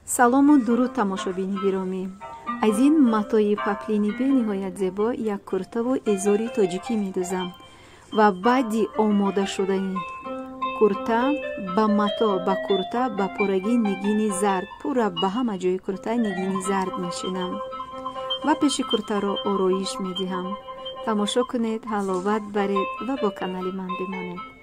Салому дуруд, тамошобини гиромӣ! Аз ин матои паплини бениҳоят зебо як куртаву эзори тоҷикӣ медӯзам ва баъди омода шудани курта ба мато, ба курта ба пурагӣ нигини зард, пурра ба ҳама ҷои курта нигини зард мешинам ва пеши куртаро ороиш медиҳам. Тамошо кунед, ҳаловат баред ва бо канали ман бимонед.